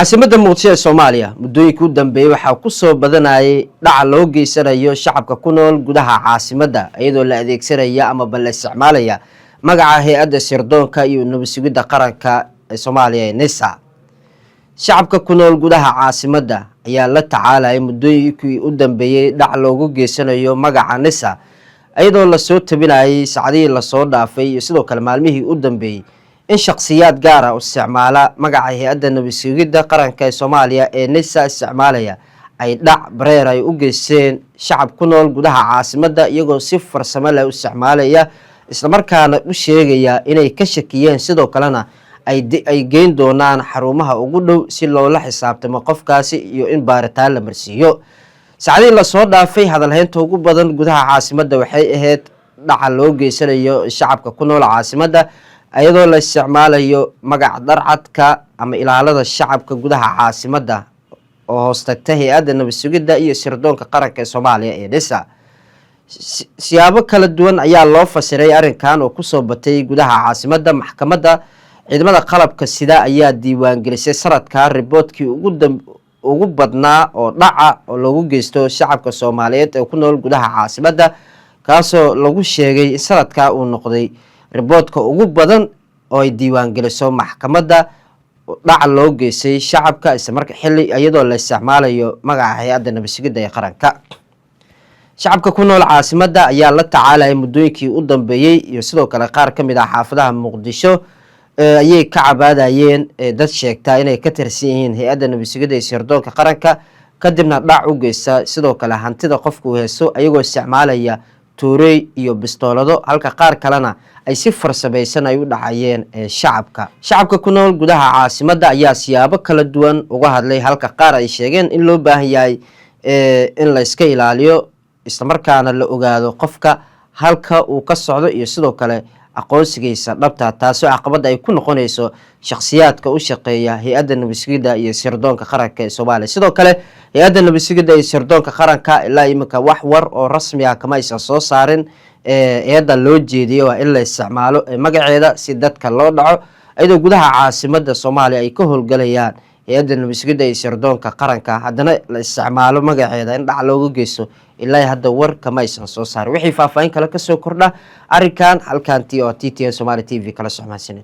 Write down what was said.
Caasimadda Muqdisho ee Soomaaliya muddooyinkii u dambeeyey waxaa ku soo badanayay dhaca loo geysanayo shacabka ku nool gudaha caasimadda, iyadoo la adeegsanaya amaba la isticmaalaya magaca hay-adda sirdoonka iyo nabad sugidda qaranka ee Soomaaliya ee NISA. Shacabka ku nool gudaha caasimadda ayaa la tacaalayay muddooyinkii u dambeeyey dhac loogu geysanayo magaca NISA, iyadoo lasoo tabinayay saacadihii lasoo dhaafay iyo sidoo kale maalmihii u dambeeyey in shakhsiyaad gaara u isticmaala magaca hay-adda nabad sugidda qaranka ee Soomaaliya ee NISA isticmaalaya ay dhac bareer ay u geysteen shacab ku nool gudaha caasimadda, iyagoo si farsamo leh u isticmaalaya, islamarkaana u sheegaya inay ka shakiyeen, sidoo kalena ay geyn doonaan xarumaha ugu dhow si loola xisaabtamo qofkaasi iyo in baaritaan la marsiiyo. Saacadihii lasoo dhaafay hadalhaynta ugu badan gudaha caasimadda waxay ahayd dhaca loo geysanayo shacabka ku nool caasimadda, iyadoo la isticmaalayo magaca dharcadka ama ilaalada shacabka gudaha caasimadda oo hoos tagta hay-adda nabad sugidda iyo sirdoonka qaranka ee Soomaaliya ee NISA. Siyaabo kala duwan ayaa loo fasiray arrinkan oo kusoo batay gudaha caasimadda. Maxkamadda ciidamada qalabka sida ayaa diiwaangelisay sanadka riboodkii ugu badnaa oo dhaca oo loogu geysto shacabka Soomaaliyeed ee ku nool gudaha caasimadda, kaasoo lagu sheegay in sanadkaa uu noqday riboodka ugu badan oo ay diiwaangeliso maxkamadda dhaca loo geystay shacabka, islamarka xilli iyadoo la isticmaalayo magaca hay-adda nabad sugidda ee qaranka. Shacabka ku nool caasimadda ayaa la tacaalayay muddooyinkii u dambeeyey, iyo sidoo kale qaar ka mid ah xaafadaha Muqdisho ayay ka cabaadayeen dad sheegtaa inay ka tirsan yihiin hay-adda nabad sugidda iyo sirdoonka qaranka, kadibna dhac u geysta, sidoo kale hantida qofku haysto, ayagoo isticmaalaya toorey iyo bistoolado, halka qaar kalena ay si farsamaysan ay u dhacayeen shacabka. Shacabka ku nool gudaha caasimadda ayaa siyaabo kala duwan uga hadlay, halka qaar ay sheegeen in loo baahan yahay in la iska ilaaliyo, islamarkaana la ogaado qofka halka uu ka socdo iyo sidoo kale aqoonsigiisa dhabta, taasoo caqabadda ay ku noqonayso shakhsiyaadka u shaqeeya hay-adda nabadsugidda iyo sirdoonka qaranka ee Soomaaliya. Sidoo kale hay-adda nabadsugidda iyo sirdoonka qaranka ilaa iminka wax war oo rasmi ah kama aysan soo saarin eedda loo jeediyo waa in la isticmaalo magaceeda si dadka loo dhaco, iyadoo gudaha caasimadda Soomaaliya ay ka howlgalayaan hay-adda nabadsugidda iyo sirdoonka qaranka, haddana la isticmaalo magaceeda in dhac looga geysto. Ilaa hadda war kama aysan soo saarin. Wixii faahfaahin kale kasoo kordha arrinkan, halkan t o t t n Somaali TV kala socmaansaned.